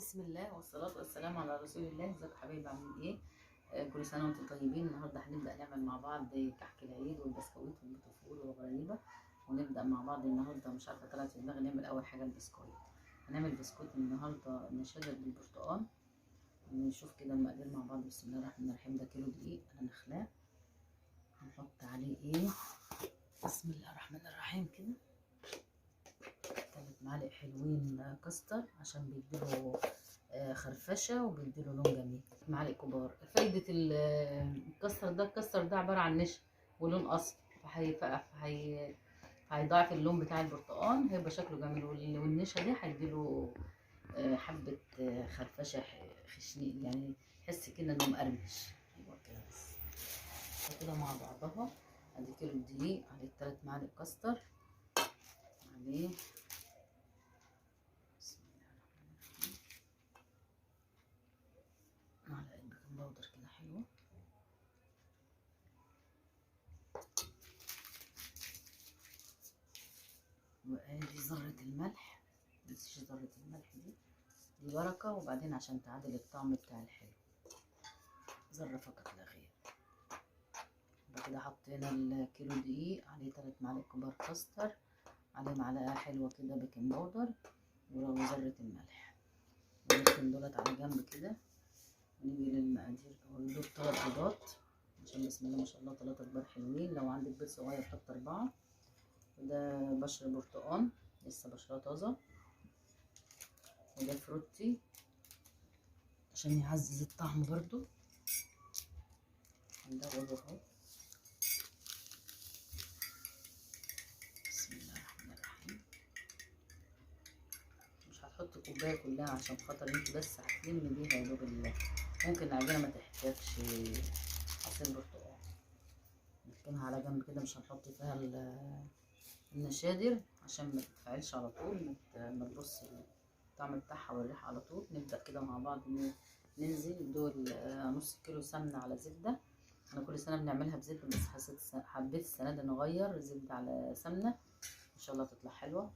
بسم الله والصلاة والسلام على رسول الله. ازيكم حبايبي، عاملين ايه؟ كل سنة وانتم طيبين. النهارده هنبدأ نعمل مع بعض كحك العيد والبسكويت والبيتفور والغريبة، ونبدأ مع بعض النهارده. مش عارفة طلعت في دماغي نعمل أول حاجة البسكويت. هنعمل بسكويت النهارده نشادر بالبرتقال. نشوف كده المقادير مع بعض. بسم الله الرحمن الرحيم. ده كيلو دقيق أنا نخلاه، هنحط عليه ايه؟ بسم الله الرحمن الرحيم كده 3 معالق حلوين كاستر عشان بيديله خرفشه وبيديله لون جميل. معالق كبار. فايده الكاستر ده، الكاستر ده عبارة عن نشا ولون اصفر، فهيضاعف اللون بتاع البرتقال، هيبقى شكله جميل. والنشا دي هيديله حبه خرفشه خشنين، يعني تحس كده انه مقرمش. ايوه كده بس كده مع بعضها. ادي كيلو دقيق عليه 3 معالق كاستر، عليه بسم الله الرحمن الرحيم معلقة baking powder كده حلوة، وادي ذرة الملح. متنسيش ذرة الملح دي، دي بركة. وبعدين عشان تعادل الطعم بتاع الحلو، ذرة فقط لا غير. بعد كده حطينا الكيلو دقيق عليه 3 معالق كبار كاستر، عليه معلقة حلوة كده baking powder وذرة الملح. ونركن دولت على جنب كده. ونيجي للمقادير. دول 3 بيضات عشان بسم الله ما شاء الله 3 كبار حلوين. لو عندك بيض صغير حط 4. وده بشر برتقان لسه بشرة طازة، وده فروتي عشان يعزز الطعم برضو. هندوبه اهو. بسم الله الرحمن الرحيم. مش هتحط الكوباية كلها عشان خاطر انت بس هتلم بيها يا دوب. ممكن العجينة ما تحتاجش عصير برتقال. نركنها على جنب كده، مش هنحط فيها النشادر عشان ما تتفاعلش على طول، ما تبص الطعم بتاعها والريحه على طول. نبدا كده مع بعض. ننزل دول نص كيلو سمنه على زبدة. انا كل سنة بنعملها بزبده، بس حبيت السنة دي نغير زبدة على سمنه، ان شاء الله تطلع حلوة.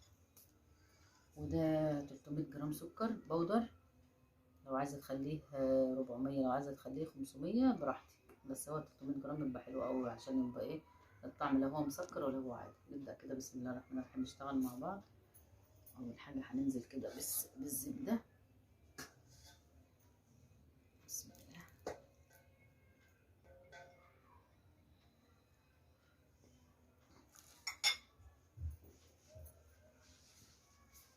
وده 300 جرام سكر بودر، لو عايزه تخليه 400، لو عايزه تخليه 500 براحتك، بس هو 300 جرام يبقى حلو قوي عشان يبقى ايه الطعم، لا هو مسكر ولا هو عادي. نبدا كده بسم الله الرحمن الرحيم نشتغل مع بعض. اول حاجة هننزل كده بس بالزبده. بسم الله.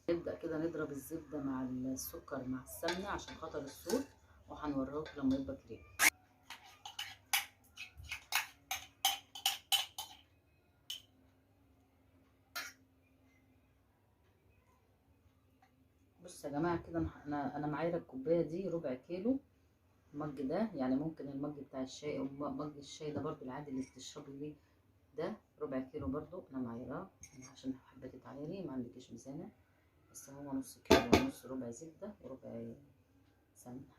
نبدأ كده نضرب الزبدة مع السكر مع السمنة عشان خاطر الصوت، وهنوريكم لما يبقى كريم. بصوا يا جماعة كده انا معايره الكوباية دي ربع كيلو. المج ده يعني ممكن المج بتاع الشاي او مج الشاي ده برضو العادي اللي بتشربي بيه ده ربع كيلو برضو انا معايراه عشان حبيتي تعايري، ما عندكيش ميزانه. بس هو نص كيلو ونص، ربع زبدة وربع سمنة.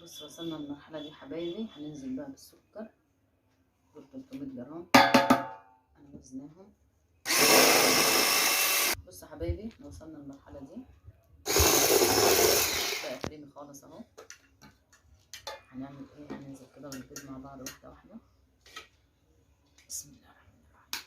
بص وصلنا للمرحلة دي حبايبي. هننزل بقى بالسكر دول 300 جرام انا وزناهم. بصوا حبايبي وصلنا للمرحلة دي، بقى كريمي خالص اهو. هنعمل ايه؟ هننزل كده بالبيض مع بعض واحدة واحدة. بسم الله الرحمن الرحيم.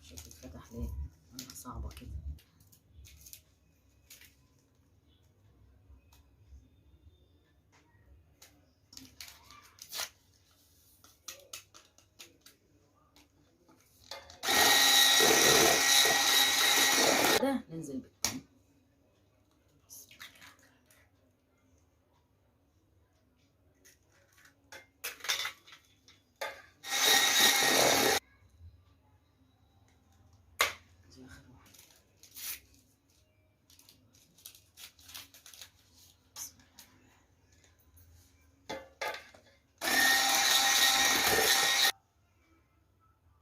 شوف اتفتح ليه، انا صعبة كده. ده ننزل بالتاني. دي اخر واحدة.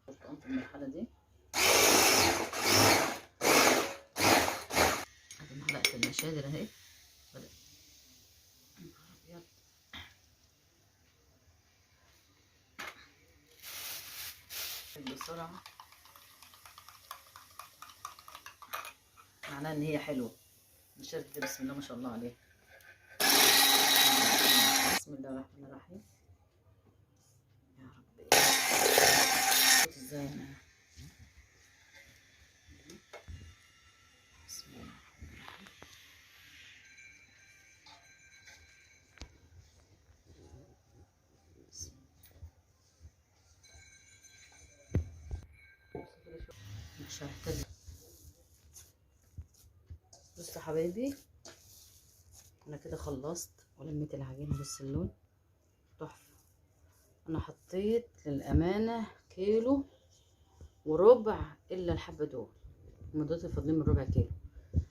برتقان في المرحلة دي. طلعت المشادر اهي. بدأ نهار ابيض. بسرعة، معناها ان هي حلوة. النشادر دي بسم الله ما شاء الله عليها. بسم الله الرحمن الرحيم. يا رب ازاي انا. بسم الله الرحمن الرحيم. مش هحتاج. بصوا حبايبي انا كده خلصت ولميت العجينة. بص اللون تحفة. انا حطيت للامانة 1.25 كيلو الا الحبة دول، هما دول فاضلين من ربع كيلو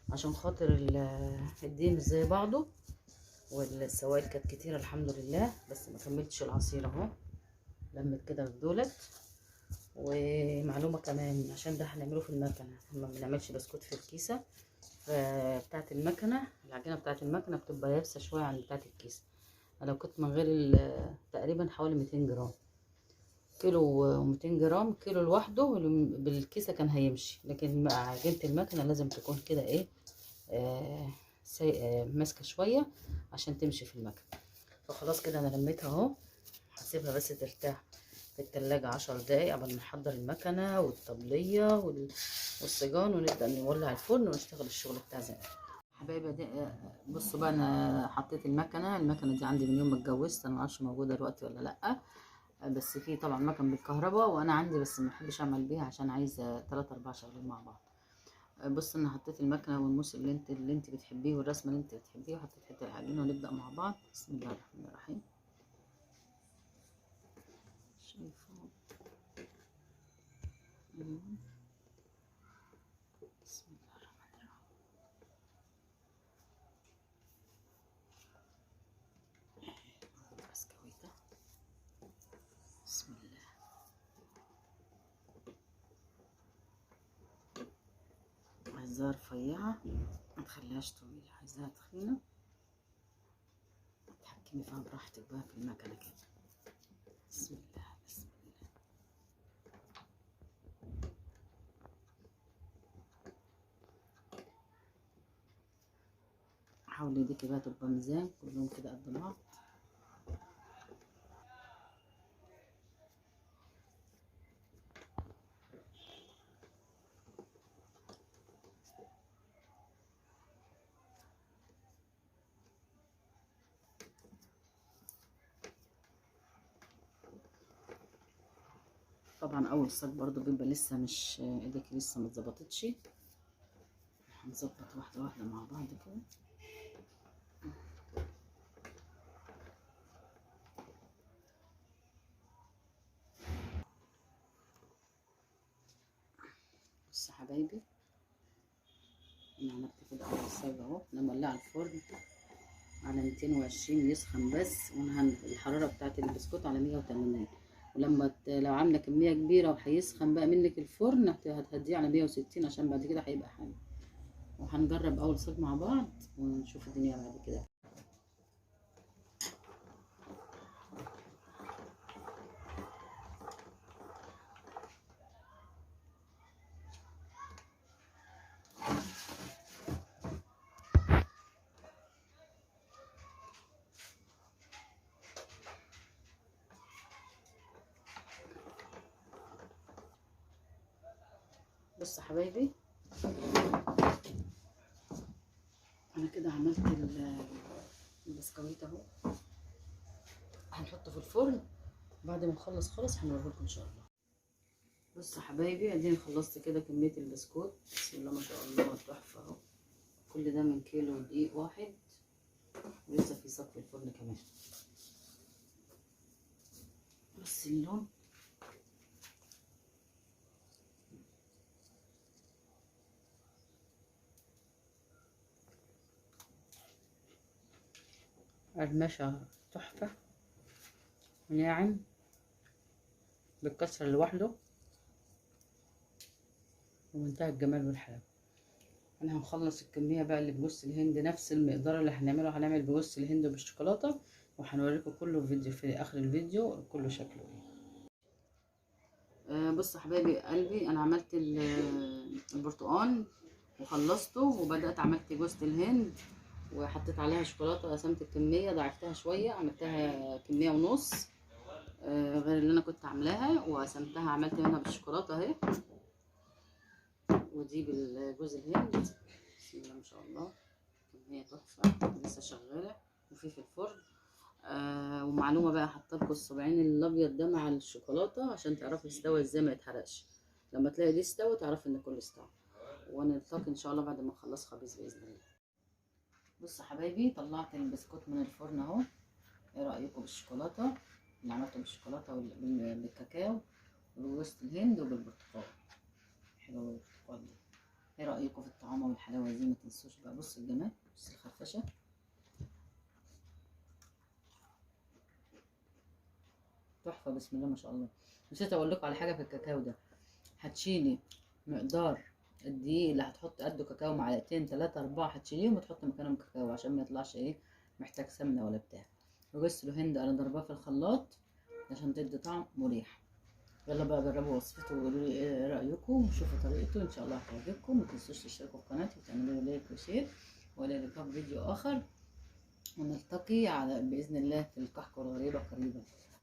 عشان خاطر الدقيق مش زي بعضه، والسوائل كانت كتيرة الحمد لله، بس ما كملتش العصير اهو، لمت كده بدولت. ومعلومه كمان، عشان ده هنعمله في المكنه، ما بنعملش بسكوت في الكيسة، فبتاعه المكنه العجينة بتاعه المكنه بتبقى يابسة شوية عن بتاعه الكيسة. انا لو كنت من غير تقريبا حوالي 200 جرام، 1.2 كيلو، كيلو لوحده بالكيسه كان هيمشي، لكن مع عجينه المكنه لازم تكون كده ايه ماسكه شوية عشان تمشي في المكنه. فخلاص كده انا لميتها اهو، هسيبها بس ترتاح في التلاجة 10 دقايق قبل ما نحضر المكنة والطبلية والسجان، ونبدأ نولع الفرن ونشتغل الشغل بتاع زمان. حبايبي دي بصوا بقى، انا حطيت المكنة دي عندي من يوم ما اتجوزت، انا معرفش موجودة دلوقتي ولا لأ، بس في طبعا مكن بالكهرباء وانا عندي، بس ما بحبش اعمل بيها عشان عايزة 3 4 شغالين مع بعض. بص انا حطيت المكنة والموس اللي انت بتحبيه والرسمة اللي انت بتحبيه، وحطيت حتة العجينة، ونبدأ مع بعض. بسم الله الرحمن الرحيم. شايفه؟ بسم الله الرحمن الرحيم. بسكويته. بسم الله. عايزاها رفيعة، ما تخليهاش طويلة، عايزاها تخينة، تحكمي فيها براحتك بقى في المكنه كده. بسم الله بسم الله. حاولي ايديكي بقى تبقى ميزان كلهم كده قد بعض. طبعا اول صاج برضو بيبقى لسه مش ايديك لسه ما اتظبطتش، هنظبط واحدة واحدة مع بعض كده. بصوا حبايبي انا عملت كده اول صاج اهو، انا مولعه الفرن على 220 يسخن بس، وانا الحرارة بتاعت البسكوت على 180، ولما لو عامله كمية كبيرة وهيسخن بقى منك الفرن هتهديه على 160 عشان بعد كده هيبقى حامي. وهنجرب اول صاج مع بعض ونشوف الدنيا بعد كده. بصوا حبايبي انا كده عملت البسكويت اهو، هنحطه في الفرن بعد ما نخلص خالص هنوريه لكم ان شاء الله. بصوا حبايبي اديني خلصت كده كمية البسكوت، بسم الله ما شاء الله تحفة اهو. كل ده من كيلو دقيق واحد، ولسه في صف الفرن كمان. بص اللون قرمشة تحفة، ناعم بالكسر لوحده، ومنتهى الجمال والحلاوة. انا هنخلص الكمية بقى اللي بجوز الهند، نفس المقدار اللي هنعمله هنعمل بجوز الهند وبالشوكولاته، وهنوريكم كله في فيديو في اخر الفيديو كله شكله ايه. بصوا حبايبي قلبي، انا عملت البرتقال وخلصته، وبدات عملت جوز الهند وحطيت عليها شوكولاتة، قسمت الكمية ضعفتها شوية، عملتها كمية ونص غير اللي انا كنت عاملاها، وقسمتها عملت منها بالشوكولاته اهي، ودي بالجوز الهند. بسم الله ما شاء الله، كمية تحفة لسه شغالة وفي الفرن. ومعلومه بقى، حاطه لكم الصبعين الابيض ده مع الشوكولاتة عشان تعرفوا استوى ازاي ما يتحرقش. لما تلاقي دي استوى تعرفي ان كله استوى. ونلتقي ان شاء الله بعد ما اخلص خبيز باذن الله. بصوا حبايبي، طلعت البسكوت من الفرن اهو. ايه رايكم بالشوكولاته اللي عملته بالشوكولاته بالكاكاو وبجوز الهند وبالبرتقال؟ حلوة بالبرتقال دي. ايه رايكم في الطعامه والحلاوه دي؟ ما تنسوش بقى. بصوا الجمال، بصوا الخرفشه، تحفة بسم الله ما شاء الله. نسيت اقول لكم على حاجة في الكاكاو ده، هتشيلي مقدار الدقيق اللي هتحط قده كاكاو، معلقتين 3 4 هتشيليهم وتحطي مكانهم كاكاو عشان ما يطلعش ايه محتاج سمنه ولا بتاع. وجوز الهند انا ضرباه في الخلاط عشان تدي طعم مريح. يلا بقى جربوا وصفته وقولوا لي ايه رايكم، وشوفوا طريقته ان شاء الله هتعجبكم. ما تنسوش تشتركوا في قناتي وتعملوا لي like و share، والى اللقاء في فيديو اخر، ونلتقي على باذن الله في الكحك والغريبة قريبا.